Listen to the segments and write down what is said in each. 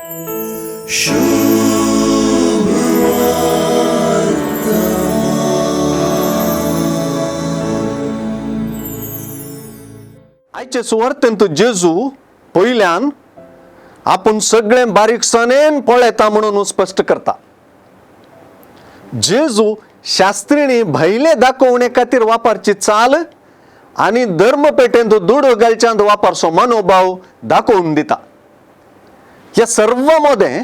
आयचे सुवार्थेंत जेजू पयल्यान आपूण सगळें बारीकसाणेन पळयता म्हणून स्पश्ट करता. जेजू शास्त्रीणी भायले दाखोवणे खातीर वापरची चाल आनी धर्मपेटेंत दुडू घालच्यांत वापरचो मनोभाव दाखोवन दिता. ह्या सर्व मदें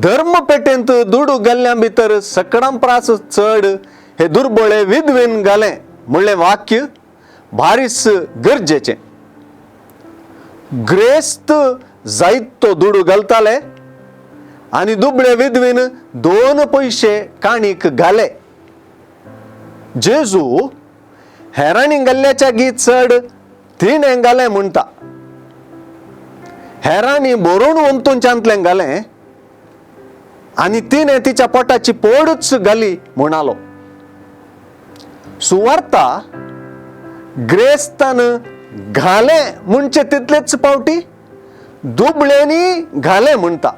धर्मपेटेंत दुडू घाल्ल्या भितर सकडां प्रास चड हे दुर्बळे विधवेन घालें म्हणलें वाक्य भारीस गरजेचें. ग्रेस्त जायतो दुडू घालताले आनी दुबळे विधवेन 2 पयशे काणीक घाले. जेजू हेरांनी घाल्ल्याच्या गी चड तिणें घालें म्हणटा. हेरांनी बरोवन वंतूंच्यांतलें घालें आनी तिणें तिच्या पोटाची पोडूच घाली म्हणालो. सुवार्ता ग्रेस्तान घालें म्हणचे तितलेच पावटी दुबळ्यांनी घालें म्हणटा.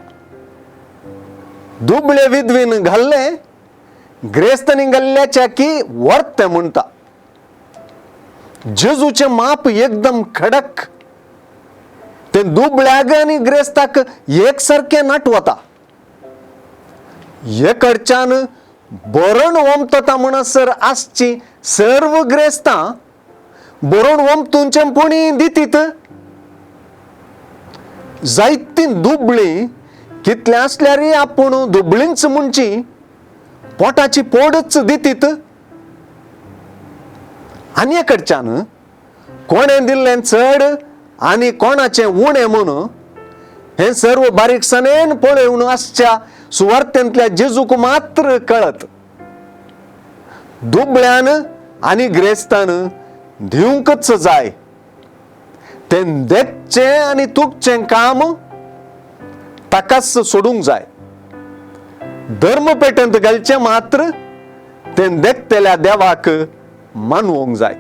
दुबळे विधवेन घाल्लें ग्रेस्तांनी घाल्ल्याच्या की वर्तें म्हणटा. जेजूचें माप एकदम खडक. तें दुबळ्याक आनी ग्रेस्ताक एक सारकें नाटवता. एकडच्यान बरण ओमतता म्हणसर आसची सर्व ग्रेस्तां बरोवन ओमतूंचें पुणी दितीत. जायतीं दुबळीं कितलें आसल्यारय आपूण दुबळींच म्हणची पोटाची पोडच दितीत. आनी एकडच्यान कोणें दिल्लें चड आनी कोणाचें उणें म्हूण हें सर्व बारीकसाणेन पळोवन आसच्या सुवार्थेंतल्या जेजूक मात्र कळत. दुबळ्यान आनी ग्रेस्तान दिवंकच जाय. तें देखचें आनी तुकचें काम ताकाच सोडूंक जाय. धर्मपेटेंत घालचें मात्र तें देखतल्या देवाक मानवंक जाय.